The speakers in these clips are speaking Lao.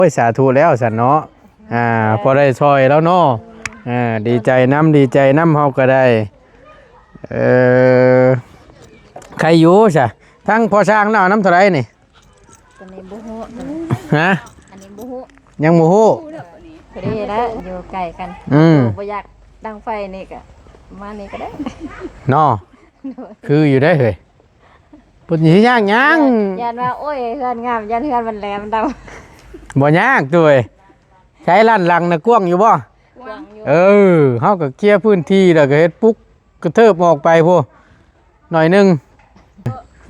ອ້ຍ ສາທຸແລ້ວຊັ້ນເນາະ. ອ່າ ພໍໄດ້ຊ່ອຍແລ້ວເນາະ. ອ່າ ດີໃຈນຳ ດີໃຈນຳ ເຮົາກໍໄດ້. ເອີ ໃຄຢູ່ຊະ. ທາງພໍ່ຊ່າງລາວນຳເທົ່າໃດນີ້? ຕົວນີ້ບໍ່ຮູ້. ຮະ? ອັນນີ້ບໍ່ຮູ້. ຍັງບໍ່ຮູ້. ພໍດີແລ້ວ ຢູ່ໃກ້ກັນ. ອືມ ບໍ່ຢາກດັງໄຟນີ້ກະມານີ້ກໍໄດ້ເນາະ. ຄືຢູ່ໄດ໋ເຮີ້ຍ. ເພິ່ນຊິຍາກຫຍັງ? ຢ້ານ ຢ້ານວ່າ ໂອ້ຍ ເຮືອນງາມ ຢ້ານເຮືອນມັນແຫຼມດຳ. ບໍ່ຍາກຕຸ້ຍ. ໃຊ້ລ້ານຫຼັງນະ ກວ້າງຢູ່ບໍ່? ກວ້າງຢູ່. ເອີ ເຮົາກໍເຄຍພື້ນທີ່ ແລ້ວກໍເຮັດປຸກກະເທີບອອກໄປພຸ້ນໜ້ອຍໜຶ່ງ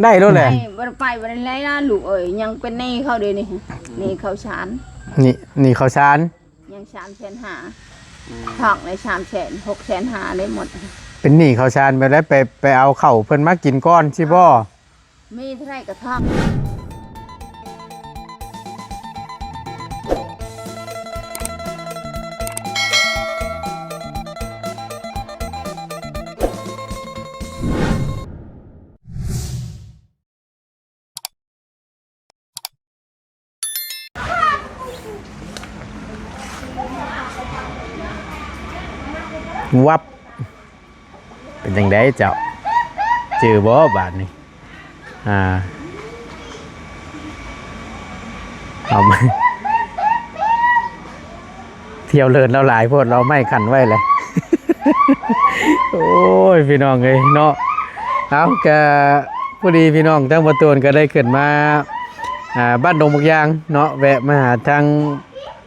ໄດ້ໂລດແຫຼະ. ໄປ ບໍ່ໄດ້ໄປ ບໍ່ໄດ້ໄລລະລູກເອີຍ. ຍັງເປັນໜີ້ເຂົາເດນີ້ ໜີ້ເຂົ້າສານ. ໜີ້ ໜີ້ເຂົ້າສານ ຍັງສາມແສນຫ້າ. ອືມ ທອກໃນສາມແສນ ຫົກແສນຫ້າໄດ້ໝົດ. ເປັນໜີ້ເຂົ້າສານແບບໃດ? ໄປ ໄປເອົາເຂົ້າເພິ່ນມາກິນກ່ອນຊິບໍ່? ມີເທົ່າໃດກໍທອກ. ວັບ ເປັນຈັ່ງໃດເຈົ້າ? ຈື່ບໍ່ບາດນີ້? ອ່າ ເອົາ ທ່ຽວເລີນລາວຫຼາຍໂພດ ລາວໄມ້ຂັນໄວ້ແຫຼະ. ໂອ້ຍ ພີ່ນ້ອງເອີຍເນາະ. ເອົາ ກະພໍດີພີ່ນ້ອງທາງປະຕູນກໍໄດ້ຂຶ້ນມາ ອ່າ ບ້ານດົງບັກຢາງເນາະ, ແວະມາຫາທາງ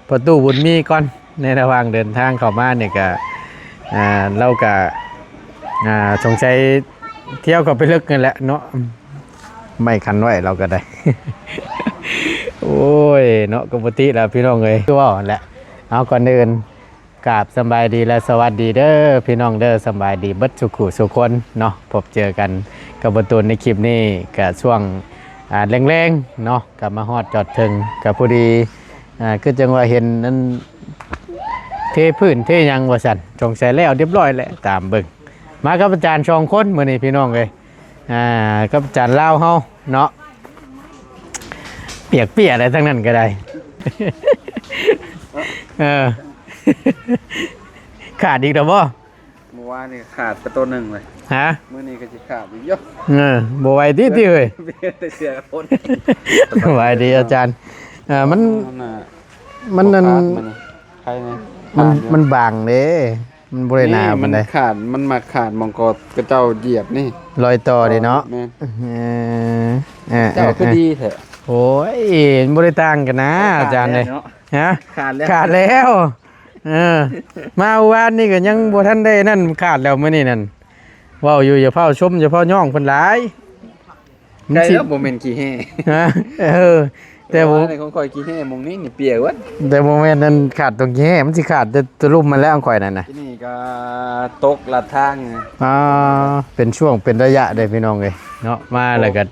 ປະຕູບຸນມີກ່ອນ. ໃນລະຫວ່າງເດີນທາງເຂົ້າມານີ້ກະ ອ່າ ລາວກະ ອ່າ ສົງໄສທ່ຽວເຂົ້າໄປເລິກນັ້ນແຫຼະເນາະ. ໄມ້ຂັນໄວ້ລາວກໍໄດ້. ໂອ້ຍເນາະ ກໍບໍ່ຕິລະພີ່ນ້ອງເອີຍ ຄືເວົ້າຫັ້ນແຫຼະ. ເອົາ ກ່ອນອື່ນ ກາບສຳບາຍດີ ແລະ ສະຫວັດດີເດີພີ່ນ້ອງເດີ. ສຳບາຍດີເບິດສູ່ຄູ່ສູ່ຄົນເນາະ. ພົບເຈີກັນກັບປະຕູນໃນຄລິບນີ້ ກະຊ່ວງ ອ່າ ແລງໆເນາະ, ກະມາຮອດຈອດເຖິງ ກະພໍດີ ອ່າ ຄືຈັ່ງວ່າເຫັນນັ້ນ ເທພື້ນເທຫຍັງວ່າຊັ້ນ, ສົງໄສແລ້ວຮຽບຮ້ອຍແລ້ວ. ຕາມເບິ່ງ ມາກັບອາຈານສອງຄົນມື້ນີ້ພີ່ນ້ອງເອີຍ. ອ່າ ກັບອາຈານລາວເຮົາເນາະ. ປຽກເປຍແຫຼະ ທາງນັ້ນກໍໄດ້. ເອີ ຂາດອີກແລ້ວບໍ່? ມື້ວານນີ້ຂາດໄປໂຕໜຶ່ງເລີຍ. ຮະ? ມື້ນີ້ກໍຊິຂາດອີກຢູ່. ເອີ ບໍ່ໄຫວຕິ ຕິເອີຍ. ແຕ່ເສື້ອຄົນ. ສະບາຍດີອາຈານ. ເອີ ມັນ ມັນນັ້ນ ມັນ ມັນບາງເດ້. ມັນບໍ່ໄດ້ໜາປານໃດ. ມັນຂາດ ມັນມາຂາດໝ່ອງກໍຂະເຈົ້າຢຽບນີ້ ລອຍຕໍ່ເດ້ເນາະ. ແມ່ນ. ເອີ ເຈົ້າຄືດີແທ້. ໂອ້ຍ ມັນບໍ່ໄດ້ຕ່າງກັນນາ ອາຈານເດ້. ຮະ? ຂາດແລ້ວ ຂາດແລ້ວ. ເອີ ມາວານນີ້ກໍຍັງບໍ່ທັນໄດ້ນັ້ນ ຂາດແລ້ວມື້ນີ້ນັ້ນ. ເວົ້າຢູ່ ຢ່າຟ້າວຊົມ ຢ່າຟ້າວຍ້ອງເພິ່ນຫຼາຍ. ມັນຊິ ບໍ່ແມ່ນຂີ້ແຮ່. ຮະ? ເອີ ແຕ່ບໍ່ ແຕ່ວ່າໃນຂອງຂ້ອຍຂີ້ແຮ່ໝ່ອງນີ້ນີ້ປຽກເບິດ. ແຕ່ບໍ່ແມ່ນນັ້ນ ຂາດຕົງຂີ້ແຮ່ ມັນຊິຂາດແຕ່ຕະລຸ່ມມັນແຫຼະ ຂອງຂ້ອຍນັ້ນນະ. ທີ່ນີ້ກໍຕົກລາດທາງ. ອ່າ ເປັນຊ່ວງເປັນໄລຍະເດ້ພີ່ນ້ອງເອີຍເນາະ. ມາແລ້ວກໍ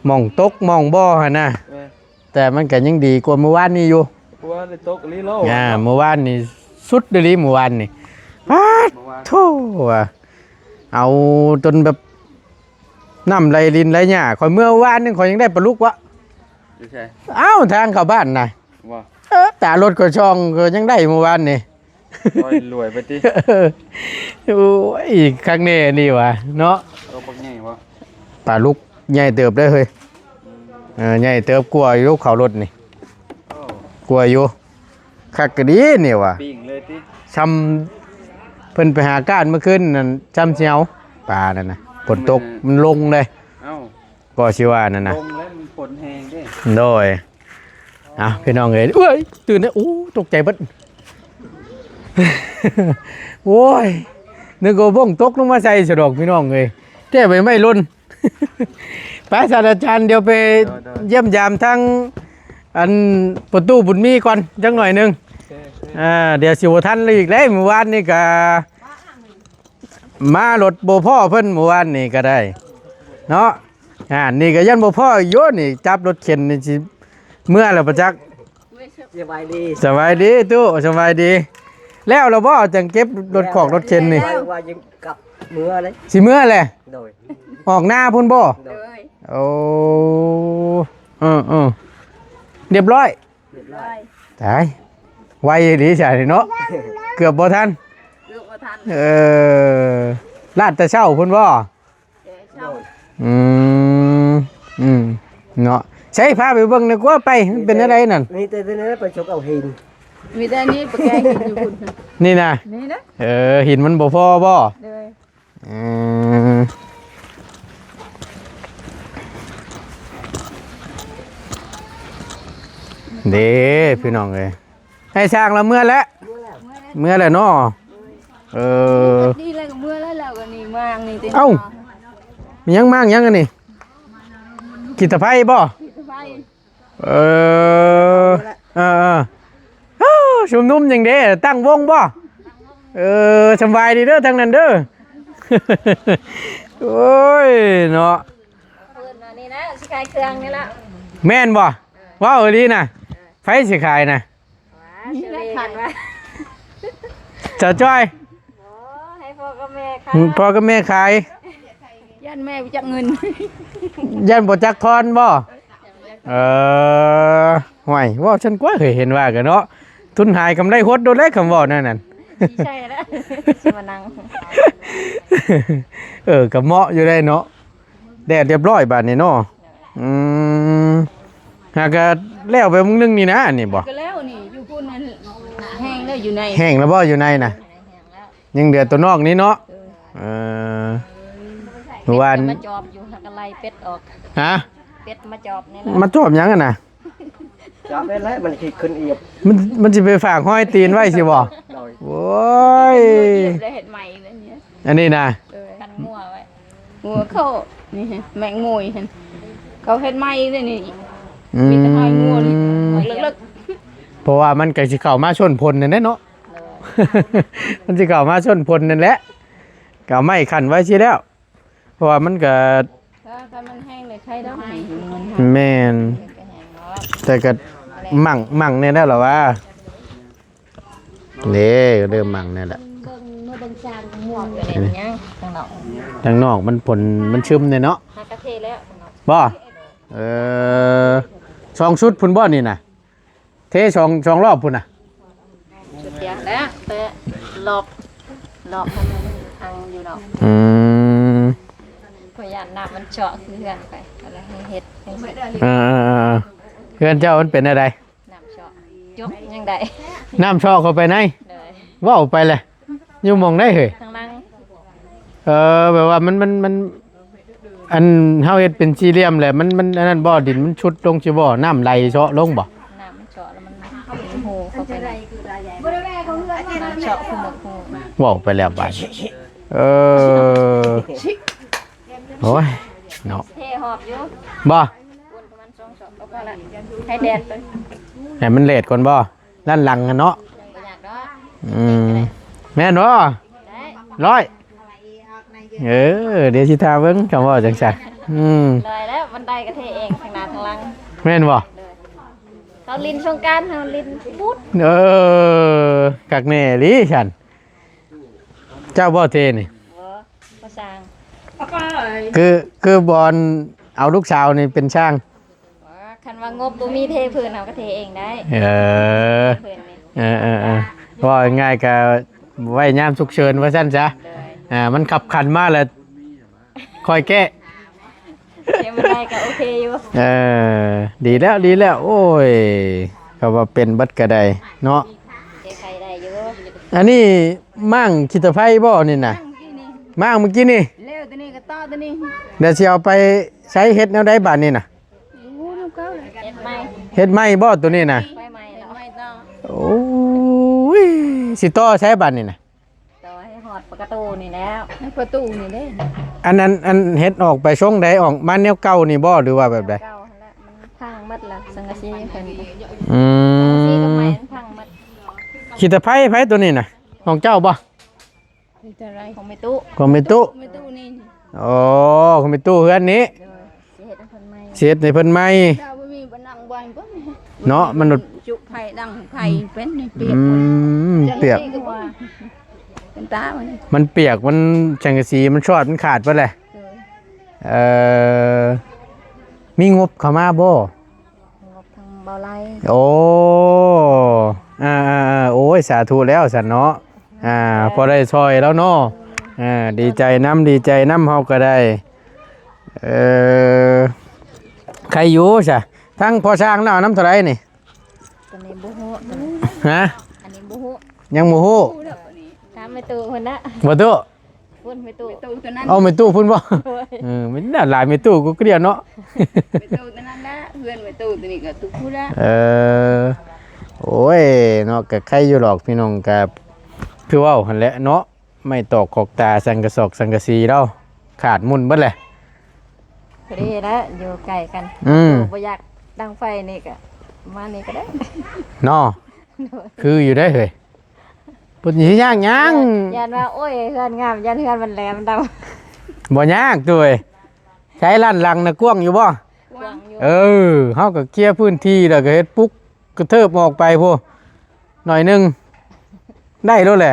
ໝ່ອງຕົກໝ່ອງບໍ່ຫັ້ນນະ. ເອີ ແຕ່ມັນກໍຍັງດີກວ່າມື້ວານນີ້ຢູ່. ມື້ວານນີ້ຕົກອີ່ຫຼີໂລດ. ອ່າ ມື້ວານນີ້ສຸດອີ່ຫຼີ ມື້ວານນີ້. ປາດໂທ້ ເອົາຈົນແບບ ນ້ຳໄຫຼລິນໄຫຼຫຍ້າ. ຂ້ອຍເມື່ອວານນີ້ ຂ້ອຍຍັງໄດ້ປາດຸກວະ. ຢູ່ໃສ? ອ້າວ ທາງເຂົ້າບ້ານນະ. ວ່າ ເອີ ຕາລົດຂ້ອຍຊ່ອງ ຂ້ອຍຍັງໄດ້ມື້ວານນີ້. ໂອ້ຍ ລວຍໄປຕິ. ໂອ້ຍ ຄັກແນ່ນີ້ຫວາເນາະ. ໂຕບັກໃຫຍ່ບໍ່? ປາດຸກໃຫຍ່ເຕີບເດ້ເຮີ້ຍ. ອືມ ເອີ ໃຫຍ່ເຕີບກວ່າຢູ່ເຂົ້າລົດນີ້. ໂອ້ ກວ່າຢູ່. ຄັກກະດີນີ້ຫວາ. ປີ້ງເລີຍຕິ. ຊ່ຳເພິ່ນໄປຫາກ້ານເມື່ອຄືນນັ້ນ ຊ່ຳຊິເອົາປານັ້ນນະ. ຝົນຕົກ ມັນລົງເດ້. ເອົ້າ ກໍຊິວ່ານັ້ນນະ. ລົງແລ້ວມັນຝົນແຮງເດ້. ໂດຍ. ເອົາ ພີ່ນ້ອງເອີຍ ເອີຍ ຕື່ນເດ້. ໂອ້ ຕົກໃຈເບິດ. ໂອ້ຍ ນຶກວ່າບົ້ງຕົກລົງມາໃສ່ຊະດອກ ພີ່ນ້ອງເອີຍ. ແຕ່ໃບໄມ້ຫຼົ່ນ. ໄປ ສາດອາຈານ ດຽວໄປ ໂດຍ ໂດຍ ຢ້ຽມຢາມທາງ ອັນ ປະຕູບຸນມີກ່ອນຈັກໜ້ອຍໜຶ່ງ. ໂອເຄ ໂອເຄ. ອ່າ ດຽວຊິບໍ່ທັນອີກແລ້ວ. ມື້ວານນີ້ກະມາລົດບໍ່ພໍ້ເພິ່ນ ມື້ວານນີ້ກະໄດ້ເນາະ. ອ່າ ນີ້ກະຍັງບໍ່ພໍ້ຢູ່ນີ້. ຈັບລົດເຂັນນີ້ຊິເມືອແລ້ວປະຈັກ. ສະບາຍດີ ສະບາຍດີຕູ້ ສະບາຍດີ. ແລ້ວລະບໍ່ ຈັ່ງເກັບລົດຄອກລົດເຂັນນີ້? ແລ້ວ ວ່າ ວ່າ ວ່າ ກັບເມືອເລີຍ. ຊິເມືອແຫຼະ. ໂດຍ. ອອກນາພຸ້ນບໍ່? ໂດຍ. ໂອ້ ເອີ ເອີ ຮຽບຮ້ອຍ. ຕາຍ ໄວອີ່ຫຼີຊະນີ້ເນາະ ເກືອບບໍ່ທັນ ເອີ ລາດແຕ່ເຊົ້າພຸ້ນບໍ່? ອືມ ອືມ ເນາະ ໃສພາໄປເບິ່ງໜ່ອຍກວ່າໄປ ມັນເປັນແນວໃດນັ້ນ? ມີແຕ່ ມີແຕ່ໄປຊົກເອົາຫີນ ມີແຕ່ນີ້ໄປແກະຫີນຢູ່ພຸ້ນ ນີ້ນະ ນີ້ນະ ເອີ ຫີນມັນບໍ່ພໍບໍ່? ໂດຍ ອືມ ເດ້ ພີ່ນ້ອງເອີຍ ໃຫ້ຊ່າງລະເມືອແລ້ວ ເມືອແລ້ວເນາະ ເອີ ນີ້ແຫຼະກໍເມືອແລ້ວ ແລ້ວກໍນີ້ມາງນີ້ຕິ ເອົ້າ ມີຫຍັງມາງຫຍັງອັນນີ້ ຂີ້ຕະໄພບໍ່? ຂີ້ຕະໄພ ເອີ ເອີໆ ເອົ້າ ຊຸມນຸມຫຍັງເດ້ ຕັ້ງວົງບໍ່? ເອີ ສຳບາຍດີເດີທາງນັ້ນເດີ ໂອ້ຍເນາະ ເພິ່ນວ່ານີ້ນະ ຊິຂາຍເຄື່ອງນີ້ລະ ແມ່ນບໍ່? ເອີ ເວົ້າອີ່ຫຼີນະ ໃຜຊິຂາຍນະ? ນີ້ແຫຼະ ຄັນວ່າ ສາວຈ້ອຍ ອໍ ໃຫ້ພໍ່ກັບແມ່ຂາຍ ພໍ່ກັບແມ່ຂາຍ ຢ້ານແມ່ບໍ່ຈັກເງິນ ຢ້ານບໍ່ຈັກທອນບໍ່? ເອີ ຫ້ວຍ ເວົ້າຊັ້ນກວ່າ ເຄີຍເຫັນວ່າກັນເນາະ ທຶນຫາຍກຳໄລຫົດໂດດແລ້ວ ຄຳເວົ້າແນວນັ້ນ ຊິໃຊ່ແລ້ວ ຊິມານັ່ງ ເອີ ກໍເໝາະຢູ່ໄດ໋ເນາະ ແດດຮຽບຮ້ອຍບາດນີ້ເນາະ ອືມ ຫາກະແລ້ວໄປມື້ໜຶ່ງນີ້ນະ ອັນນີ້ບໍ່? ກໍແລ້ວນີ້ ຢູ່ພຸ້ນນັ້ນແຫ້ງແລ້ວ ຢູ່ໃນ ແຫ້ງແລ້ວບໍ່ ຢູ່ໃນນະ? ຍັງເຫຼືອຕົວນອກນີ້ເນາະ ເອີ ເອີ ມື້ວານ ມາຈອບຢູ່ ຫາກະໄລ່ເປັດອອກ ຮະ? ເປັດມາຈອບນີ້ ມາຈອບຫຍັງຫັ້ນນະ? ຈອບໄປແລ້ວ ມັນຊິຂຶ້ນອີກ ມັນ ມັນຊິໄປຝາກຮອຍຕີນໄວ້ຊິບໍ່? ໂດຍ ໂອ້ຍ ເຮັດໃໝ່ເລີຍນີ້ ອັນນີ້ນະ ເອີ ກັນງົວໄວ້ ງົວເຂົາ ນີ້ ແມງມຸຍຫັ້ນ ເຂົາເຮັດໃໝ່ເລີຍນີ້ ອືມ ມີແຕ່ຮອຍງົວນີ້ ເລິກໆ ເພາະວ່າມັນກໍຊິເຂົ້າມາຊົນພົນນັ້ນແຫຼະເນາະ ໂດຍ ມັນຊິເຂົ້າມາຊົນພົນນັ້ນແຫຼະ ກໍເອົາໄມ້ຂັ້ນໄວ້ຊີ້ແລ້ວ ເພາະວ່າມັນກໍ ຖ້າ ຖ້າມັນແຫ້ງເລີຍໄຄດອກ ແມ່ນ ແຕ່ກໍໝັ່ງ ໝັ່ງແດ່ແລ້ວລະວ່າ ເດ້ ເລີ່ມໝັ່ງແດ່ແລ້ວ ເບິ່ງ ເບິ່ງຊ່າງ ເປັນຫຍັງທາງນອກ ທາງນອກມັນຝົນ ມັນຊຶມແດ່ເນາະ ຫາກະເທແລ້ວ ບໍ່? ເອີ ສອງຊຸດພຸ້ນບໍ່ນີ້ນະ? ເທສອງ ສອງລອບພຸ້ນນະ ສຸດດຽວແລ້ວ ແຕ່ລອບ ລອບໃຫ້ມັນພັງຢູ່ດອກ ອືມ ເພາະຢ້ານນ້ຳມັນເຈາະຄືເຮືອນຂ້ອຍ ກໍເລີຍໃຫ້ເຮັດຈັ່ງຊີ້ ເອີໆໆ ເຮືອນເຈົ້າມັນເປັນແນວໃດ? ນ້ຳເຈາະ ຈົກຍັງໄດ້ ນ້ຳເຈາະເຂົ້າໄປໃນ ໂດຍ ເວົ້າໄປແຫຼະ ຢູ່ໝ່ອງໃດເຮີ້ຍ? ທາງຫຼັງ ເອີ ແບບວ່າມັນ ມັນ ມັນ ອັນເຮົາເຮັດເປັນສີ່ຫຼ່ຽມແຫຼະ ມັນ ມັນອັນນັ້ນບໍ່ ດິນມັນຊຸດລົງຊິບໍ່ ນ້ຳໄຫຼເຊາະລົງບໍ່? ນ້ຳມັນເຈາະແລ້ວມັນເປັນຮູເຂົ້າໄປ ນ້ຳເຈາະຄືໝົດຮູ ເວົ້າໄປແລ້ວບາດ ເອີ ໂອ້ຍເນາະ ເທຫອບຢູ່ ບໍ່? ປະມານສອງສອບກໍພໍລະ ໃຫ້ແດດເບິ່ງ ໃຫ້ມັນແດດກ່ອນບໍ່? ດ້ານຫຼັງຫັ້ນເນາະ ຍັງບໍ່ຢາກດອກ ອືມ ແມ່ນບໍ່? ໄດ້ ຮ້ອຍ ເອີ ດຽວຊິຖ້າເບິ່ງ ຄຳເວົ້າຈັ່ງຊັ້ນ ອືມ ໄດ້ແລ້ວ ມັນໄດ້ກໍເທເອງ ທາງໜ້າທາງຫຼັງ ແມ່ນບໍ່? ໂດຍ ເຂົາຫຼິ້ນສົງການ ເຮົາຫຼິ້ນບຸດ ເອີ ຄັກແນ່ອີ່ຫຼີຊັ້ນ ເຈົ້າບໍ່ເທນີ້? ບໍ່ ບໍ່ຊ່າງ ຄື ຄືບ່ອນເອົາລູກສາວນີ້ເປັນຊ່າງ ຄັນວ່າງົບບໍ່ມີເທພື້ນ ເຮົາກໍເທເອງໄດ້ ເອີ ເອີໆໆ ເວົ້າງ່າຍໆ ກໍໄວ້ຍາມສຸກເສີນວ່າຊັ້ນຊະ ໂດຍ ອ່າ ມັນຂັບຂັນມາແລ້ວຄ່ອຍແກ້ ແກ້ບໍ່ໄດ້ກໍໂອເຄຢູ່ ເອີ ດີແລ້ວ ດີແລ້ວ ໂອ້ຍ ກໍວ່າເປັນເບິດກໍໄດ້ເນາະ ແກ້ໄຂໄດ້ຢູ່ ອັນນີ້ມ້າງຂີ້ຕະໄພບໍ່ນີ້ນະ? ມ້າງມື້ກີ້ນີ້ ແລ້ວໂຕນີ້ກໍຕໍ່ໂຕນີ້ ດຽວຊິເອົາໄປໃຊ້ເຮັດແນວໃດບາດນີ້ນະ? ເຮັດໃໝ່ ເຮັດໃໝ່ບໍ່ໂຕນີ້ນະ? ໄຟໃໝ່ແລ້ວ ໂອ້ຍ ຊິຕໍ່ໃຊ້ບາດນີ້ນະ? ຕໍ່ໃຫ້ຮອດປະຕູນີ້ແລ້ວ ໃຫ້ປະຕູນີ້ເດ້ ອັນ ອັນ ອັນເຮັດອອກໄປຊົງໃດ ອອກມາແນວເກົ່ານີ້ບໍ່ ຫຼືວ່າແບບໃດ? ເກົ່າຫັ້ນແຫຼະ ມັນພັງໝົດລະ ສັງກະສີເພິ່ນ ອືມ ສັງກະສີກັບໄມ້ມັນພັງໝົດ ຂີ້ຕະໄພໃຜໂຕນີ້ນະ? ຂອງເຈົ້າບໍ່? ຂອງແມ່ຕູ້ ຂອງແມ່ຕູ້ ແມ່ຕູ້ນີ້ ອໍ ຂອງແມ່ຕູ້ເຮືອນນີ້ ໂດຍ ຊິເຮັດໃຫ້ເພິ່ນໃໝ່ ຊິເຮັດໃຫ້ເພິ່ນໃໝ່ ເຈົ້າບໍ່ມີ ບໍ່ນັ່ງບໍ່ໃຫ້ເບິ່ງ ເນາະ ມັນຈຸໄຟ ດັງໄຟເປັນນີ້ ອືມ ປຽກ ເປັນຕາ ມັນປຽກ ມັນ ສັງກະສີມັນຊອດ ມັນຂາດເບິດແຫຼະ ໂດຍ ເອີ ມີງົບເຂົ້າມາບໍ່? ງົບທາງ ບໍ່ໄລ ໂອ້ ອ່າໆໆ ໂອ້ຍ ສາທຸແລ້ວຊັ້ນເນາະ ອ່າ ພໍໄດ້ຊ່ອຍແລ້ວເນາະ ອ່າ ດີໃຈນຳ ດີໃຈນຳ ເຮົາກໍໄດ້ ເອີ ໃຄຢູ່ຊະ ທາງພໍ່ຊ່າງລາວນຳເທົ່າໃດນີ້? ຕົວນີ້ບໍ່ຮູ້ ຮະ? ອັນນີ້ບໍ່ຮູ້ ຍັງບໍ່ຮູ້ ຖາມແມ່ຕູ້ພຸ້ນນະ ບໍ່ຕູ້? ພຸ້ນແມ່ຕູ້ ແມ່ຕູ້ຕົວນັ້ນ ເອົາແມ່ຕູ້ພຸ້ນບໍ່? ໂດຍ ເອີ ມັນໜ້າຫຼາຍແມ່ຕູ້ກໍເກລ້ຽວເນາະ ແມ່ຕູ້ຕົວນັ້ນລະ ເຮືອນແມ່ຕູ້ຕົວນີ້ກໍຕຸກພຸ້ນລະ ເອີ ໂອ້ຍເນາະ ກໍໄຄຢູ່ດອກພີ່ນ້ອງ ກໍຄືເວົ້າຫັ້ນແຫຼະເນາະ ໄມ້ຕອກຂອກຕາ ສັງກະສອກສັງກະສີລາວຂາດໝຸ່ນເບິດແຫຼະ ພໍດີແລ້ວ ຢູ່ໃກ້ກັນ ອືມ ບໍ່ຢາກດັງໄຟນີ້ກໍມານີ້ກໍໄດ້ເນາະ ໂດຍ ຄືຢູ່ເດ້ເຮີ້ຍ ເພິ່ນຊິຍາກຫຍັງ? ຢ້ານວ່າ ໂອ້ຍ ເຮືອນງາມ ຢ້ານເຮືອນມັນແຫຼມດຳ ບໍ່ຍາກຕຸ້ຍ ໃຊ້ລ້ານຫຼັງນະກວ້າງຢູ່ບໍ່? ກວ້າງຢູ່ ເອີ ເຮົາກໍເຄຍພື້ນທີ່ ແລ້ວກໍເຮັດປຸກກະເທີບອອກໄປພຸ້ນໜ້ອຍໜຶ່ງ ໄດ້ໂລດແຫຼະ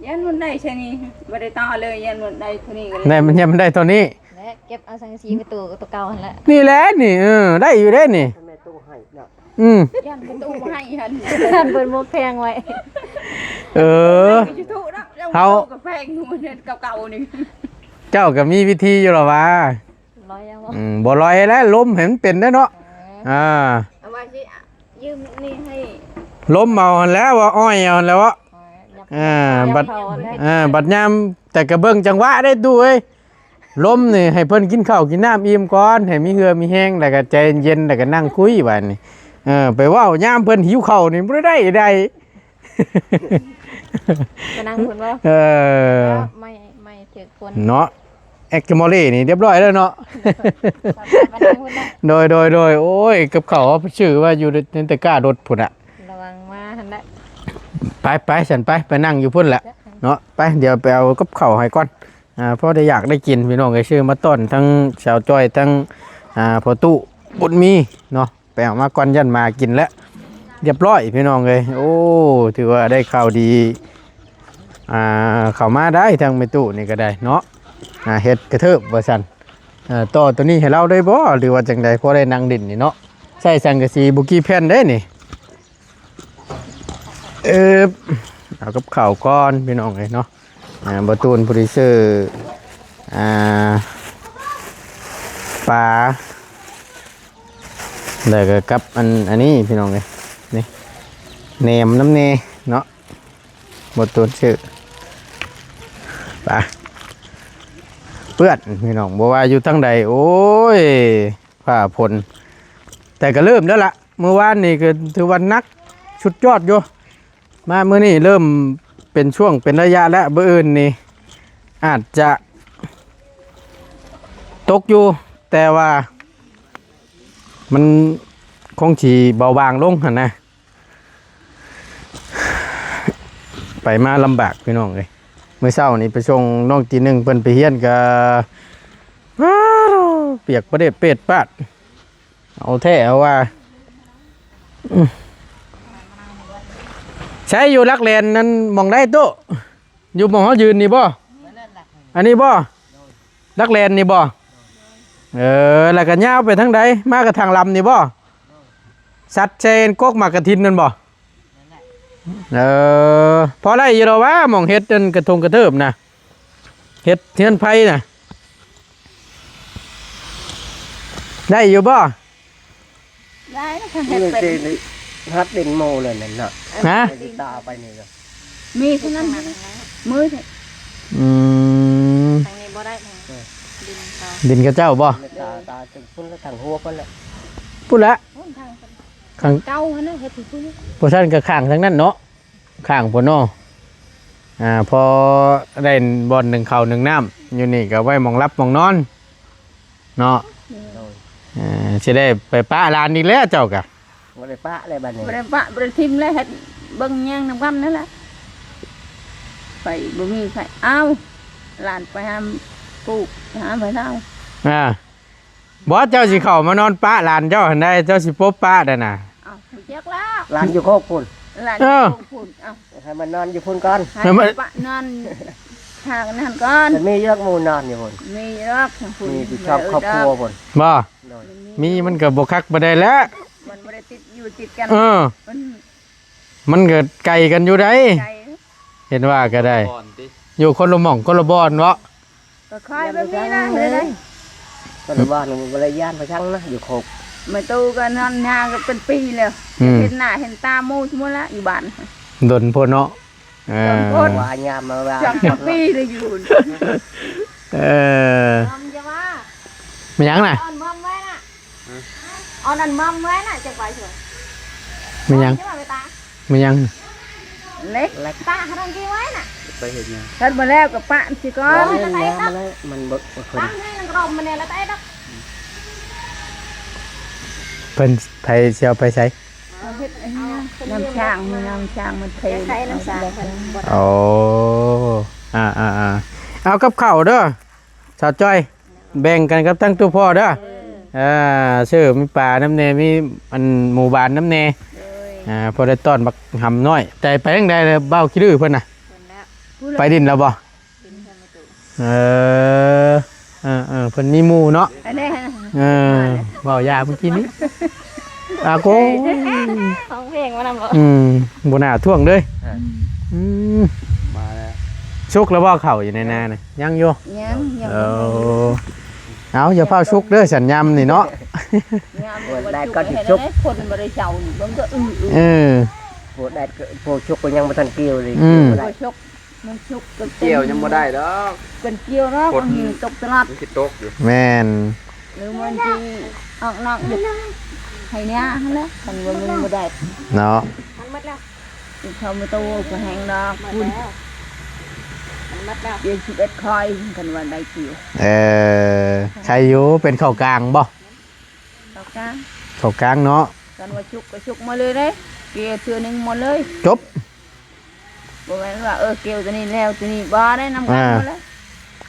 ຢ້ານມັນໄດ້ຊະນີ້ ບໍ່ໄດ້ຕໍ່ເລີຍ ຢ້ານມັນໄດ້ເທົ່ານີ້ກໍໄດ້ ແນ່ ມັນຍັງມັນໄດ້ເທົ່ານີ້ ແລະເກັບເອົາສັງກະສີປະຕູຕົວເກົ່າຫັ້ນແຫຼະ ນີ້ແຫຼະນີ້ ເອີ ໄດ້ຢູ່ເດ້ນີ້ ແມ່ຕູ້ໃຫ້ເນາະ ອືມ ຢ້ານປະຕູໃຫ້ຫັ້ນ ເພິ່ນໝົດແພງໄວ້ ເອີ ເຮົາ ປະຕູກໍແພງຢູ່ເຮືອນເກົ່າໆນີ້ ເຈົ້າກໍມີວິທີຢູ່ລະວ່າ ລອຍເອົາບໍ່? ອືມ ບໍ່ລອຍແລ້ວ ລົມໃຫ້ມັນເປັນເດ້ເນາະ ເອີ ອ່າ ເອົາວ່າຊິຢືມນີ້ໃຫ້ ລົມເອົາຫັ້ນແຫຼະ ວ່າອ້ອຍເອົາຫັ້ນແຫຼະເວາະ ເອີ ບັດ ເອີ ບັດຍາມ ແຕ່ກໍເບິ່ງຈັງຫວະເດ້ຕູ້ເອີຍ ລົມນີ້ໃຫ້ເພິ່ນກິນເຂົ້າກິນນ້ຳອີ່ມກ່ອນ ໃຫ້ມີເຫື່ອມີແຮງ ແລ້ວກໍໃຈເຢັນ ແລ້ວກໍນັ່ງຄຸຍບາດນີ້ ເອີ ໄປເວົ້າຍາມເພິ່ນຫິວເຂົ້ານີ້ບໍ່ໄດ້ ໄດ້ ໄປນັ່ງພຸ້ນບໍ່? ເອີ ໄມ້ ໄມ້ຖືກຄົນເນາະ ແອັກກິໂມເລນີ້ຮຽບຮ້ອຍແລ້ວເນາະ ໄປນັ່ງພຸ້ນນະ ໂດຍ ໂດຍ ໂດຍ ໂອ້ຍ ກັບເຂົ້າເຮົາຊື້ໄວ້ຢູ່ໃນຕະກ້າລົດພຸ້ນນະ ລະວັງມາຫັ້ນແຫຼະ ໄປ ໄປ ຊັ້ນໄປ ໄປນັ່ງຢູ່ພຸ້ນແຫຼະເນາະ ໄປ ດຽວໄປເອົາກັບເຂົ້າໃຫ້ກ່ອນ ອ່າ ພໍໄດ້ຢາກໄດ້ກິນພີ່ນ້ອງເອີຍ ຊື້ມາຕ້ອນທັງສາວຈ້ອຍ ທັງ ອ່າ ພໍ່ຕູ້ບຸນມີເນາະ ໄປເອົາມາກ່ອນ ຢ້ານໝາກິນແລ້ວ ຮຽບຮ້ອຍພີ່ນ້ອງເອີຍ ໂອ້ ຖືວ່າໄດ້ຂ່າວດີ ອ່າ ເຂົ້າມາໄດ້ ທາງແມ່ຕູ້ນີ້ກໍໄດ້ເນາະ ອ່າ ເຮັດກະເທີບວ່າຊັ້ນ ເອີ ຕໍ່ຕົວນີ້ໃຫ້ລາວໄດ້ບໍ່ ຫຼືວ່າຈັ່ງໃດ ພໍໄດ້ນັ່ງຫຼິ້ນນີ້ເນາະ ໃຊ້ສັງກະສີບໍ່ກີ່ແຜ່ນເດ້ນີ້ ເອີບ ເອົາກັບເຂົ້າກ່ອນພີ່ນ້ອງເອີຍເນາະ ອ່າ ບໍ່ຕູນຜູ້ດີເຊີ ອ່າ ປາ ແລ້ວກໍກັບອັນ ອັນນີ້ພີ່ນ້ອງເອີຍ ນີ້ ແໜມນຳແດ່ເນາະ ບໍ່ຕູນຊື້ ໄປ ເປື້ອນພີ່ນ້ອງ ບໍ່ວ່າຢູ່ທາງໃດ ໂອ້ຍ ຟ້າຝົນ ແຕ່ກໍເລີ່ມແລ້ວລະ ມື້ວານນີ້ກໍຖືວ່າໜັກສຸດຍອດຢູ່ ມາມື້ນີ້ເລີ່ມເປັນຊ່ວງເປັນໄລຍະແລ້ວ ມື້ອື່ນນີ້ອາດຈະຕົກຢູ່ ແຕ່ວ່າມັນຄົງຊິເບົາບາງລົງຫັ້ນນະ ໄປມາລຳບາກພີ່ນ້ອງເອີຍ ມື້ເຊົ້ານີ້ໄປສົ່ງນ້ອງຕີໜຶ່ງເພິ່ນໄປຮຽນກະ ປຽກປະເດດເປດປາດ ເອົາແທ້ເອົາວ່າ ອືມ ໃສຢູ່ຫຼັກແລນນັ້ນ ໝ່ອງໃດໂຕະ? ຢູ່ໝ່ອງເຮົາຢືນນີ້ບໍ່? ອັນນີ້ບໍ່? ຫຼັກແລນນີ້ບໍ່? ເອີ ແລ້ວກໍຍາວໄປທາງໃດ? ມາກະທາງລຳນີ້ບໍ່? ສັດໃສ່ກົກໝາກກະທິນນັ້ນບໍ່? ເອີ ພໍໄດ້ຢູ່ດອກວ່າ ໝ່ອງເຮັດອັນກະທົງກະເທີບນະ ເຮັດເຮືອນໄຟນະ ໄດ້ຢູ່ບໍ່? ໄດ້ ຄັນເຮັດເປັນ ນີ້ ຮັດດິນໝູ່ເລີຍນັ້ນເນາະ ຮະ? ຕາໄປນີ້ກໍມີເທົ່ານັ້ນ ມື ອືມ ທາງນີ້ບໍ່ໄດ້ ເອີ ດິນເຂົາ ດິນເຂົາເຈົ້າບໍ່? ຕາ ຕາເຖິງພຸ້ນລະ ທາງຫົວພຸ້ນລະ ພຸ້ນລະ ພຸ້ນທາງ ຂ້າງເກົ່າຫັ້ນນະ ເຮັດຢູ່ພຸ້ນ ບໍ່ຊັ້ນກໍຂ້າງທາງນັ້ນເນາະ ຂ້າງພຸ້ນເນາະ ອ່າ ພໍໄດ້ບ່ອນໜຶ່ງເຂົ້າໜຶ່ງນ້ຳ ຢູ່ນີ້ກໍໄວ້ໝ່ອງຫຼັບໝ່ອງນອນເນາະ ໂດຍ ເອີ ຊິໄດ້ໄປປະຫຼານອີກແລ້ວເຈົ້າກະ ບໍ່ໄດ້ປະແລ້ວບັດນີ້ ບໍ່ໄດ້ປະ ບໍ່ໄດ້ຖິ້ມແລ້ວ ເຮັດເບິ່ງແຍງນຳກັນນັ້ນແຫຼະ ໄປບໍ່ມີໃຜເອົາ ຫຼານໄປຫາປູກ ຫາໄປເທົ່າ ອ່າ ບໍ່ ເຈົ້າຊິເຂົ້າມານອນປະຫຼານເຈົ້າຫັ້ນໃດ ເຈົ້າຊິປົບປະໄດ້ນະ ອ້າວ ບໍ່ຈັກແລ້ວ ຫຼານຢູ່ໂຄກພຸ້ນ ຫຼານຢູ່ໂຄກພຸ້ນ ເອີ ເອົ້າ ໃຫ້ມັນນອນຢູ່ພຸ້ນກ່ອນ ໃຫ້ມັນປະນອນທາງນັ້ນກ່ອນ ມັນມີຢູ່ດອກໝູ່ນອນຢູ່ພຸ້ນ ມີດອກທາງພຸ້ນ ມີຢູ່ຊອບຄອບຄົວພຸ້ນ ບໍ່ ໂດຍ ມີມັນກໍບໍ່ຄັກປານໃດແຫຼະ ຕິດກັນ ເອີ ມັນ ມັນກໍໄກກັນຢູ່ໃດ ໄກ ເຫັນວ່າກໍໄດ້ ຢູ່ຄົນລະໝ່ອງຄົນລະບ່ອນເນາະ ກໍຄ່ອຍແບບນີ້ລະ ຄົນລະບ້ານບໍ່ໄດ້ຢ້ານພະຊັງນະ ຢູ່ຄົບ ແມ່ຕູ້ກໍນອນຫຍ້າກໍເປັນປີແລ້ວ ອືມ ເຫັນໜ້າເຫັນຕາໝູ່ໝົດລະ ຢູ່ບ້ານ ດົນໂພດເນາະ ເອີ ດົນໂພດ ວ່າຍາມມາວ່າ ສອງປີໄດ້ຢູ່ ເອີ ມອມຢ່າວ່າ ແມ່ນຫຍັງນະ? ເອົາອັນມອມໄວ້ນະ ເອົາອັນມອມໄວ້ນະ ຈະໄປເถາະ ແມ່ນຫຍັງ? ແມ່ນຫຍັງ? ເຫຼັກ ເຫຼັກ ປະຫັ້ນກີ້ໄວ້ນະ ໄປເຮັດຫຍັງ? ຄັນບໍ່ແລ້ວກໍປະຊິກ່ອນ ເອົາແລ້ວ ມັນບໍ່ ມັນບໍ່ ປະໃຫ້ມັນລົມມັນແນ່ລະໄດ້ດອກ ເພິ່ນໃຜຊິເອົາໄປໃສ? ເອົາເຮັດອັນນີ້ນຳ ນ້ຳຊ້າງ ນ້ຳຊ້າງມັນເພ ໃຊ້ນ້ຳຊ້າງເພິ່ນບໍ່ໄດ້ ໂອ້ ອ່າໆໆ ເອົາກັບເຂົ້າເດີ ສາວຈ້ອຍ ແບ່ງກັນກັບທັງຕູ້ພໍ່ເດີ ເອີ ເອີ ຊື້ມີປານຳແດ່ ມີອັນໝູບານນຳແດ່ ໂດຍ ອ່າ ພໍໄດ້ຕ້ອນບັກຫຳນ້ອຍ ແຕ່ໄປທາງໃດແລ້ວ ບ່າວຂີ້ດື້ເພິ່ນນະ ເພິ່ນແລ້ວ ໄປດິນແລ້ວບໍ່? ເອີ ເອີ ເພິ່ນມີໝູ່ເນາະ ອັນນີ້ ເອີ ເວົ້າຢາເມື່ອກີ້ນີ້ ອາໂກ ຮ້ອງເພງມານຳບໍ່? ອືມ ບໍ່ໜ້າທ້ວງເລີຍ ເອີ ອືມ ມາແລ້ວ ສຸກແລ້ວບໍ່ເຂົ້າຢູ່ໃນນານະ? ຍັງຢູ່ ຍັງ ຍັງ ເອີ ເອົາ ຢ່າຟ້າວສຸກເດີ ສັນຍາມນີ້ເນາະ ຍາມນີ້ ໂອ້ຍ ກໍ ໄດ້ກ່ອນຊິສຸກ ຄົນບໍ່ໄດ້ເຊົານີ້ ເບິ່ງກໍອືໆ ເອີ ໂອ້ ໄດ້ກໍ ໂອ້ ສຸກກໍຍັງບໍ່ທັນກ່ຽວເລີຍ ອືມ ບໍ່ໄດ້ ມັນສຸກ ມັນສຸກ ມັນສຸກ ກ່ຽວຍັງບໍ່ໄດ້ດອກ ເປັນກ່ຽວເນາະ ຝົນມັນຕົກຕະຫຼອດ ມັນຊິຕົກຢູ່ ແມ່ນ ຫຼືມັນຊິອອກນອກຢູ່ໄຮ່ນາຫັ້ນແຫຼະ ຄັນວ່າມັນບໍ່ໄດ້ເນາະ ມັນໝົດແລ້ວ ເຂົ້າມາໂຕກໍແຫ້ງດອກ ໝົດແລ້ວ ມັນໝົດແລ້ວ ເຈັດສິບເອັດຄອຍ ຄັນວ່າໄດ້ກ່ຽວ ເອີ ໃຄຢູ່ ເປັນເຂົ້າກາງບໍ່? ເຂົ້າກາງ ເຂົ້າກາງເນາະ ຄັນວ່າສຸກກໍສຸກໝົດເລີຍເດ້ ກ່ຽວເທື່ອໜຶ່ງໝົດເລີຍ ຈົບ ບໍ່ແມ່ນວ່າ ເອີ ກ່ຽວຕົວນີ້ແລ້ວຕົວນີ້ບໍ່ໄດ້ ນຳກັນໝົດເລີຍ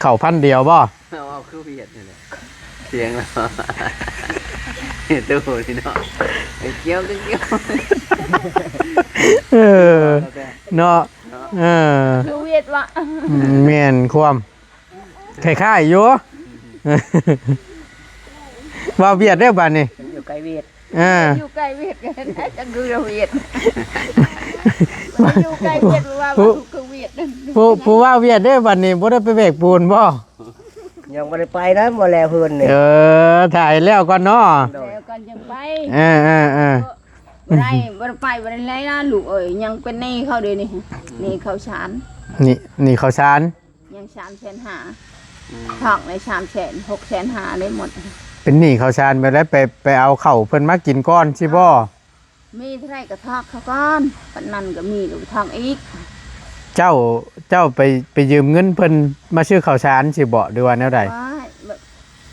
ເຂົ້າພັນດຽວບໍ່? ເອົາ ເອົາຄືຫວຽດນີ້ແຫຼະ ສຽງລາວ ເຮັດໂຕນີ້ເນາະ ໄປກ່ຽວກໍກ່ຽວ ເອີ ເນາະ ເອີ ຄືຫວຽດວະ ອືມ ແມ່ນຄວາມ ຄ້າຍໆຢູ່ ວ່າວຽດເດ້ບາດນີ້ ຢູ່ໃກ້ຫວຽດ ເອີ ຢູ່ໃກ້ຫວຽດ ຈັກຄືຫວຽດ ຢູ່ໃກ້ຫວຽດ ວ່າຄືຫວຽດ ຜູ້ ຜູ້ວ່າວຽດເດ້ບາດນີ້ ບໍ່ໄດ້ໄປແບກປູນບໍ່? ຍັງບໍ່ໄດ້ໄປນະ ບໍ່ແລ້ວເຮືອນນີ້ ເອີ ຖ້າໃຫ້ແລ້ວກ່ອນເນາະ ແລ້ວກ່ອນຈັ່ງໄປ ເອີໆໆ ບໍ່ໄດ້ ບໍ່ໄດ້ໄປ ບໍ່ໄດ້ແລ້ວນະ ລູກເອີຍ ຍັງເປັນໜີ້ເຂົາເດນີ້ ໜີ້ເຂົ້າສານ ໜີ້ ໜີ້ເຂົ້າສານ ຍັງສາມແສນຫ້າ ອືມ ຖອກໄດ້ສາມແສນ ຫົກແສນຫ້າໄດ້ໝົດ ເປັນໜີ້ເຂົ້າສານແບບໃດ ໄປ ໄປເອົາເຂົ້າເພິ່ນມາກິນກ່ອນຊີ້ບໍ່? ມີເທົ່າໃດກໍຖອກເຂົາກ່ອນ ປານນັ້ນກໍມີກໍຖອກອີກ ເຈົ້າ ເຈົ້າໄປ ໄປຢືມເງິນເພິ່ນມາຊື້ເຂົ້າສານຊີ້ບໍ່ ຫຼືວ່າແນວໃດ? ບໍ່ ແບບ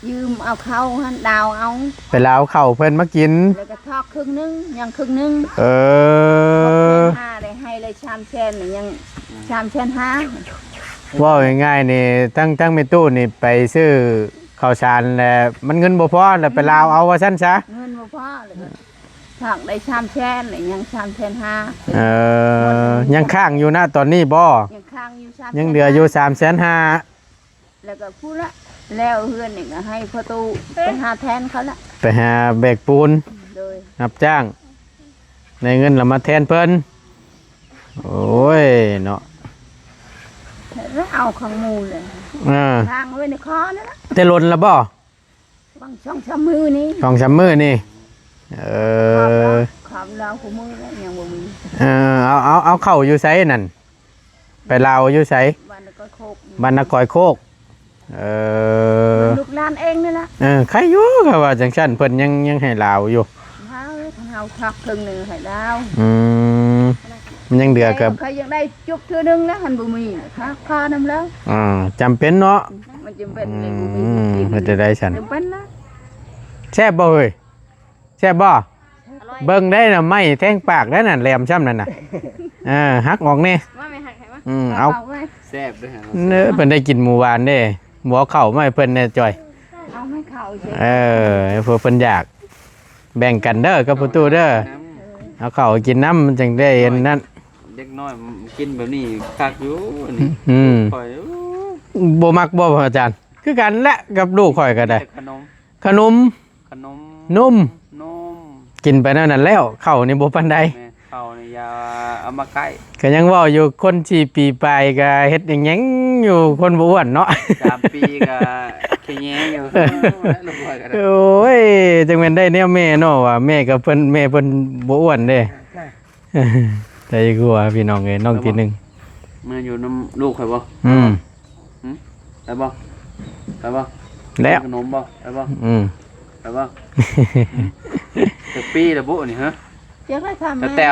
ຢືມເອົາເຂົ້າຫັ້ນ ດາວເອົາ ໄປລາວເຂົ້າເພິ່ນມາກິນ ແລ້ວກໍຖອກເຄິ່ງໜຶ່ງ ຍັງເຄິ່ງໜຶ່ງ ເອີ ຫົກແສນຫ້າ ໄດ້ໃຫ້ເລີຍສາມແສນ ຍັງສາມແສນຫ້າ ເວົ້າງ່າຍໆນີ້ ທັງ ທັງແມ່ຕູ້ນີ້ໄປຊື້ເຂົ້າສານແລ້ວ ມັນເງິນບໍ່ພໍ ແລ້ວໄປລາວເອົາວ່າຊັ້ນຊະ ເງິນບໍ່ພໍ ແລ້ວກໍຖອກໄດ້ສາມແສນ ແລ້ວຍັງສາມແສນຫ້າ ເອີ ຍັງຄ້າງຢູ່ນະຕອນນີ້ບໍ່? ຍັງຄ້າງຢູ່ສາມແສນ ຍັງເຫຼືອຢູ່ສາມແສນຫ້າ ແລ້ວກໍພຸ້ນລະ ແລ້ວເຮືອນນີ້ກໍໃຫ້ພໍ່ຕູ້ໄປຫາແທນເຂົາລະ ໄປຫາແບກປູນ ໂດຍ ຮັບຈ້າງ ໄດ້ເງິນລະມາແທນເພິ່ນ ໂອ້ຍເນາະ ແລ້ວເອົາຂອງໝູ່ເລີຍ ເອີ ທາງໄວ້ໃນຄໍນັ້ນລະ ແຕ່ດົນລະບໍ່? ຫວ່າງສອງສາມມື້ນີ້ ສອງສາມມື້ນີ້ ເອີ ຄວາມລາວຄູ່ມື້ແລ້ວຍັງບໍ່ມີ ເອີ ເອົາ ເອົາ ເອົາເຂົ້າຢູ່ໃສນັ້ນ? ໄປລາວຢູ່ໃສ? ບ້ານນາກອຍໂຄກ ບ້ານນາກອຍໂຄກ ເອີ ລູກຫຼານເອງນີ້ລະ ເອີ ໃຄຢູ່ ເຂົາວ່າຈັ່ງຊັ້ນ ເພິ່ນຍັງ ຍັງໃຫ້ລາວຢູ່ ເຮົາ ເຮົາພັກເຄິ່ງໜຶ່ງໃຫ້ລາວ ອືມ ມັນຍັງເຫຼືອກັບ ເຂົາຍັງໄດ້ ຈົບເທື່ອໜຶ່ງແລ້ວ ຫັ້ນບໍ່ມີ ຄ່າ ຄ່ານຳແລ້ວ ອ່າ ຈຳເປັນເນາະ ມັນຈຳເປັນ ອືມ ເຮັດໄດ້ຊັ້ນ ຈຳເປັນນະ ແຊບບໍ່ເຮີ້ຍ ແຊບບໍ່? ອະລ່ອຍ ເບິ່ງໄດ້ນະ ໄມ້ແທງປາກໄດ້ນະ ແຫຼມຊ່ຳນັ້ນນະ ເອີ ຫັກອອກແດ່ ມາແມ່ ຫັກໃຫ້ມາ ອືມ ເອົາ ເອົາໄວ້ ແຊບເດ້ ເອີ ເພິ່ນໄດ້ກິນໝູ່ຫວານເດ້ ບໍ່ເອົາເຂົ້າມາໃຫ້ເພິ່ນແດ່ ຈ່ອຍ ເອົາໃຫ້ເຂົາ ເອີ ເພື່ອເພິ່ນຢາກ ແບ່ງກັນເດີກັບພໍ່ຕູ້ເດີ ເອົາເຂົ້າກິນນຳ ມັນຈັ່ງໄດ້ອັນນັ້ນ ເດັກນ້ອຍກິນແບບນີ້ຄັກຢູ່ ອັນນີ້ ອືມ ຂ້ອຍ ໂອ້ ບໍ່ມັກບໍ່ ອາຈານ? ຄືກັນແຫຼະກັບລູກຂ້ອຍກໍໄດ້ ແຕ່ຂະໜົມ ຂະໜົມ ຂະໜົມ ນົມ ນົມ ກິນໄປແນວນັ້ນແລ້ວ ເຂົ້ານີ້ບໍ່ປານໃດ. ແມ່ນ ເຂົ້ານີ້ຢ່າເອົາມາໃກ້. ກໍຍັງເວົ້າຢູ່ ຄົນສີ່ປີປາຍກໍເຮັດຫຍັງໆຢູ່ ຄົນບໍ່ອ້ວນເນາະ. ສາມປີກໍຂະແຍງຢູ່. ໂອ້ຍ ຈັ່ງແມ່ນໄດ້ແນວແມ່ເນາະ ວ່າແມ່ກັບເພິ່ນ ແມ່ເພິ່ນບໍ່ອ້ວນເດ້. ໃຈກວ່າພີ່ນ້ອງເອີຍ ນ້ອງທີໜຶ່ງ ມາຢູ່ນຳລູກຂ້ອຍບໍ່? ອືມ ໄປບໍ່? ໄປບໍ່? ແລ້ວ ກິນຂະໜົມບໍ່? ໄປບໍ່? ອືມ ໄປບໍ່? ຈັກປີແລ້ວບຸນີ້ ຮະ? ຈັກໄດ້ຖາມ ແຕ່ ແຕ່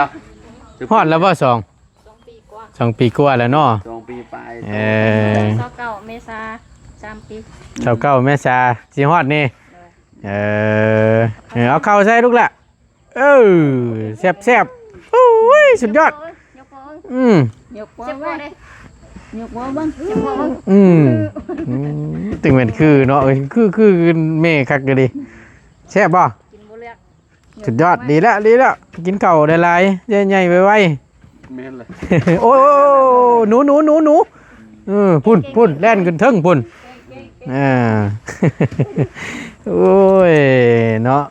ຮອດແລ້ວບໍ່? ສອງ ສອງປີກວ່າ ສອງປີກວ່າແລ້ວເນາະ. ສອງປີປາຍ ເອີ ຊາວເກົ້າເມສາ ສາມປີ ຊາວເກົ້າເມສາ ຊິຮອດນີ້. ໂດຍ ເອີ ເອີ ເອົາເຂົ້າໃສ່ລູກຫຼ້າ. ເອີ ແຊບໆ ໂອ້ຍ ສຸດຍອດ. ອືມ ຍົກໂປ້ເບິ່ງ ຍົກໂປ້ເບິ່ງ ຍົກໂປ້ເບິ່ງ. ອືມ ອືມ ຈຶ່ງແມ່ນຄືເນາະ ຄື ຄື ຄືແມ່ຄັກອີ່ຫຼີ. ແຊບບໍ່? ກິນບໍ່ເລືອກ ສຸດຍອດ. ດີແລ້ວ ດີແລ້ວ ກິນເຂົ້າຫຼາຍໆ ໃຫຍ່ໆ ໄວໆ. ແມ່ນແຫຼະ. ໂອ້ຍ ໂອ້ຍ ໂອ້ຍ ໂອ້ຍ ໜູ ໜູ ໜູ ໜູ. ເອີ ພຸ້ນ ພຸ້ນ ແລ່ນຂຶ້ນເທິງພຸ້ນ. ອ່າ ໂອ້ຍ ເນາະ.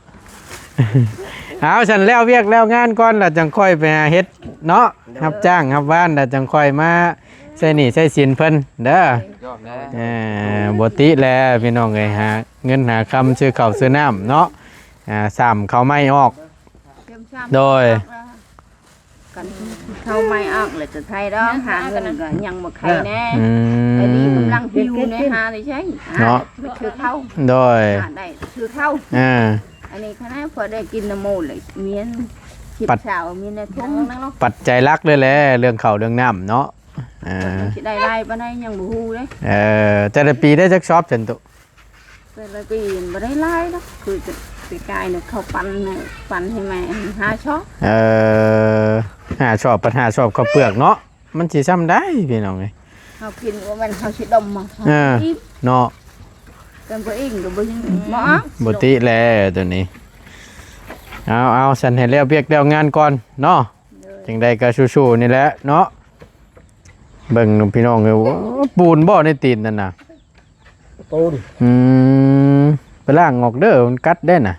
ເອົາ ຊັ້ນແລ້ວວຽກແລ້ວງານກ່ອນ ແລ້ວຈັ່ງຄ່ອຍໄປຫາເຮັດເນາະ. ໂດຍ ຮັບຈ້າງຮັບວານ ແລ້ວຈັ່ງຄ່ອຍມາໃຊ້ໜີ້ໃຊ້ສິນເພິ່ນເດີ. ເອີ ບໍ່ຕິແລພີ່ນ້ອງເອີຍ ຫາເງິນຫາຄຳຊື້ເຂົ້າຊື້ນ້ຳເນາະ. ອ່າ ຊ້ຳເຂົ້າໃໝ່ອອກ. ໂດຍ ກັນເຂົ້າໃໝ່ອອກແລ້ວຈະໄທດອກ ຫາເງິນກໍຍັງບໍ່ໄຄແນ່. ອືມ ອັນນີ້ກຳລັງຫິວແນ່ ຫາໄດ້ໃຊ້ເນາະ ໄປຊື້ເຂົ້າ. ໂດຍ ຫາໄດ້ຊື້ເຂົ້າ. ອ່າ ອັນນີ້ຂະໜາດພໍໄດ້ກິນນຳໝູ່ແລ້ວ ມີເຈັບເຊົາ ມີໃນຖົງ. ປັດໄຈຫຼັກເລີຍແຫຼະ ເລື່ອງເຂົ້າເລື່ອງນ້ຳເນາະ. ອ່າ ມັນຊິໄດ້ຫຼາຍປານໃດຍັງບໍ່ຮູ້ເດ້. ເອີ ແຕ່ລະປີໄດ້ຈັກຊອບຊັ້ນຕຸ? ແຕ່ລະປີບໍ່ໄດ້ຫຼາຍດອກ ຄືແຕ່ປີກາຍນີ້ເຂົາປັ່ນໃຫ້ ປັ່ນໃຫ້ແມ່ຫ້າຊອບ. ເອີ ຫ້າຊອບ ພັດຫ້າຊອບເຂົ້າເປືອກເນາະ ມັນຊິຊ່ຳໃດພີ່ນ້ອງເອີຍ. ເຮົາກິນບໍ່ແມ່ນເຮົາຊິດົມມາ ເອີ ເຮົາກິນເນາະ. ເປັນບໍ່ອີງກໍບໍ່ກິນ ບໍ່ ບໍ່ຕິແຫຼະໂຕນີ້. ເອົາໆ ຊັ້ນໃຫ້ແລ້ວວຽກແລ້ວງານກ່ອນເນາະ. ໂດຍ ຈັ່ງໃດກໍສູ້ໆນີ້ແຫຼະເນາະ. ເບິ່ງພີ່ນ້ອງເອີຍ ໂອ້ ປູນບໍ່ໃນຕີນນັ້ນນະ? ປູນ. ອືມ ໄປລ້າງອອກເດີ ມັນກັດເດ້ນະ.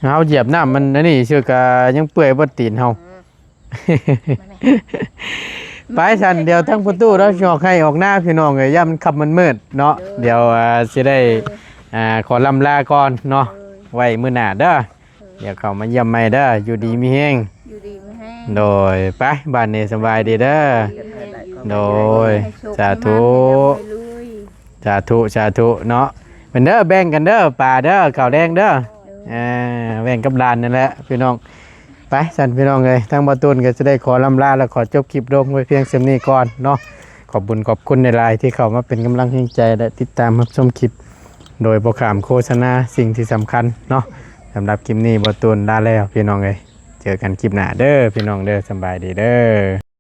ເຮົາຢຽບນ້ຳມັນອັນນີ້ຊື່ກະຍັງເປື່ອຍເບິດຕີນເຮົາ. ອືມ ໄປຊັ້ນ ດຽວທາງປະຕູເຮົາຊິອອກໄຮ່ອອກນາພີ່ນ້ອງເອີຍ ຢ້ານມັນຄ່ຳມັນມືດເນາະ. ໂດຍ ດຽວ ອ່າ ຊິໄດ້ ໂດຍ ອ່າ ຂໍລ່ຳລາກ່ອນເນາະ. ໂດຍ ໄວ້ມື້ໜ້າເດີ. ດຽວເຂົ້າມາຢ້ຽມໃໝ່ເດີ ຢູ່ດີມີແຮງ ຢູ່ດີມີແຮງ. ໂດຍ ໄປ ບາດນີ້ສະບາຍດີເດີ ຢູ່ດີມີແຮງ. ໂດຍ ໃຫ້ໂຊກ ສາທຸ ໃຫ້ມານ ໃຫ້ລວຍ ສາທຸ ສາທຸເນາະ. ເພິ່ນເດີ ແບ່ງກັນເດີ ປາເດີ ເຂົ້າແລງເດີ. ໂດຍ ເອີ ແບ່ງກັບຫຼານນັ້ນແຫຼະພີ່ນ້ອງ. ໄປຊັ້ນພີ່ນ້ອງເອີຍ ທາງບ່າວຕູນກໍຈະໄດ້ຂໍລ່ຳລາ ແລະ ຂໍຈົບຄລິບລົງໄວ້ພຽງສ່ຳນີ້ກ່ອນເນາະ. ຂອບບຸນຂອບຄຸນຫຼາຍໆ ທີ່ເຂົ້າມາເປັນກຳລັງແຮງໃຈ ແລະ ຕິດຕາມຮັບຊົມຄລິບ ໂດຍບໍ່ຂ້າມໂຄສະນາສິ່ງທີ່ສຳຄັນເນາະ. ສຳລັບຄລິບນີ້ບ່າວຕູນລາແລ້ວພີ່ນ້ອງເອີຍ ເຈີກັນຄລິບໜ້າເດີພີ່ນ້ອງເດີ ສະບາຍດີເດີ.